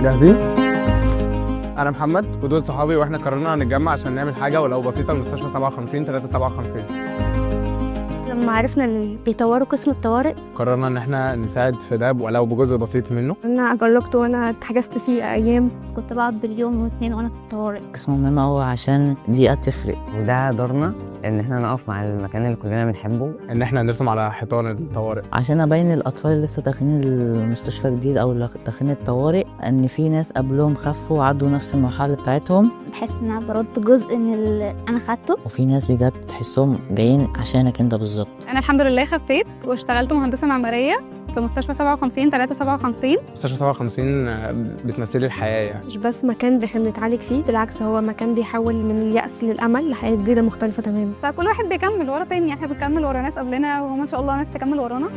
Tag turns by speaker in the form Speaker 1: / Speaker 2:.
Speaker 1: جاهزين؟ أنا محمد ودول صحابي، وإحنا قررنا نتجمع عشان نعمل حاجة ولو بسيطة لمستشفى 57 357.
Speaker 2: لما عرفنا ان بيطوروا قسم الطوارئ
Speaker 1: قررنا ان احنا نساعد في ده ولو بجزء بسيط منه.
Speaker 3: انا جربت وانا اتحجزت فيه ايام،
Speaker 2: كنت بقعد باليوم واثنين وانا في الطوارئ.
Speaker 4: قسم مهم قوي عشان دقيقة تفرق،
Speaker 5: وده دورنا ان احنا نقف مع المكان اللي كلنا بنحبه،
Speaker 1: ان احنا نرسم على حيطان الطوارئ
Speaker 4: عشان ابين للاطفال اللي لسه داخلين المستشفى جديد او اللي داخلين الطوارئ ان في ناس قبلهم خفوا وعدوا نفس المرحلة بتاعتهم.
Speaker 2: بحس ان انا برد جزء من اللي انا خدته،
Speaker 4: وفي ناس بجد تحسهم جايين عشانك انت بالظبط.
Speaker 3: انا الحمد لله خفيت واشتغلت مهندسه معمارية في مستشفى 57 357.
Speaker 1: مستشفى 57 بتمثل الحياة، يعني
Speaker 3: مش بس مكان احنا بنتعالج فيه، بالعكس هو مكان بيحول من اليأس للأمل لحياة جديدة مختلفة تماما.
Speaker 6: فكل واحد بيكمل ورا تاني، احنا بنكمل ورا ناس قبلنا وهم ان شاء الله ناس تكمل ورانا.